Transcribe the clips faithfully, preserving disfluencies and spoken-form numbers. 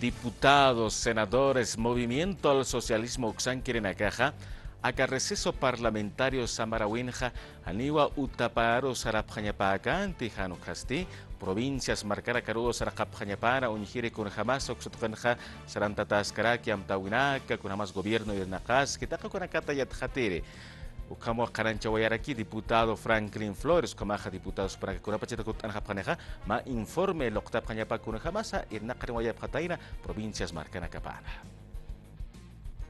Diputados, senadores, Movimiento al Socialismo uksankirinakaxa, aka receso parlamentario samarawinxa, janiwa utaparu sarapxañapäkänti, jan ukasti, provincias markanakaruw sarapxañapäna, uñjiri kunjämasa uksa tuqinxa sarantatäskaraki amtäwinaka, kunjämas gobierno irnaqaski, taqi ukanakata yatxatiri. Ukhamaw qhananchawayaraki diputado Franklin Flores, ukhamaxa diputados jupanaka kunapachata kutt'anxapxanixa, mä informe luqtapxañapa kunjämasa irnaqañawayapxatayna provincias markanakapäna.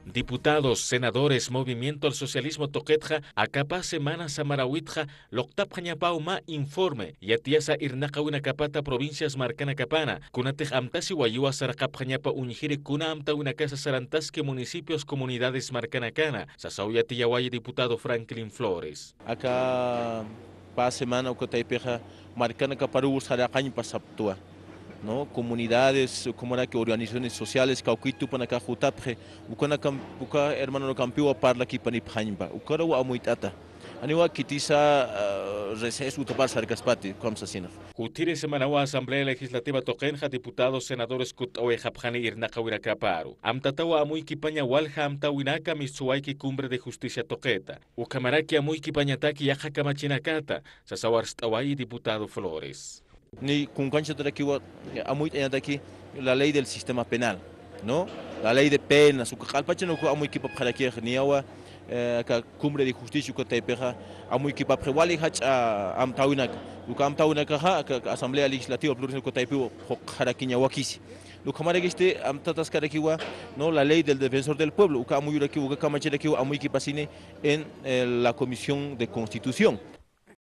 Diputados, senadores, Movimiento al Socialismo tuqitxa, aka pä semana samarawitxa, luqtapxañapaw mä informe, yatiyasa irnaqäwinakapata provincias markanakapäna, kunatix amtasiwayiwa saraqapxañapa uñjiri kuna amtäwinakasa sarantaski municipios comunidades markanakana, sasaw yatiyawayi diputado Franklin Flores. Aka pä semana uka taypixa markanakaparuw saraqañpa saptwa, ¿no? Comunidades, ukhamaraki organizaciones sociales, kawkit tupanakax jutapxi, ukanakam-, uka hermanonakampiwa parlakipanipxañpa, ukaruw amuyt'ata. Janiwa khitisa, ah, receso utapar sarkaspati, ukham sasinxa. Jutiri semanawa Asamblea Legislativa tuqinxa diputados, senadores kutt'awayxapxani irnaqäwinakaparu. Amtatawa amuykipaña walja amtäwinaka mistuwayki Cumbre de Justicia tuqita. Ukhamaraki amuykipañataki yaqha kamachinakata, sasaw arst'awayi diputado Flores. Niy kunkanchatakiwa amuyt'añataki la ley del sistema penal, ¿no? La ley de penas, uka q'alpachan uka amuykipapxarakix, niyawa, eh, aka Cumbre de Justicia uka taypixa amuykipapxi wali jach'a amtäwinaka. Uka amtäwinakaxa, aka, aka Asamblea Legislativa Plurinacional uka taypiw phuqxarakiñawakisi. Ukhamarakisti amtataskarakiwa, ¿no? La ley del defensor del pueblo, uka amuyurakiwa, uka kamachirakiwa amuykipasini en, eh, la Comisión de Constitución.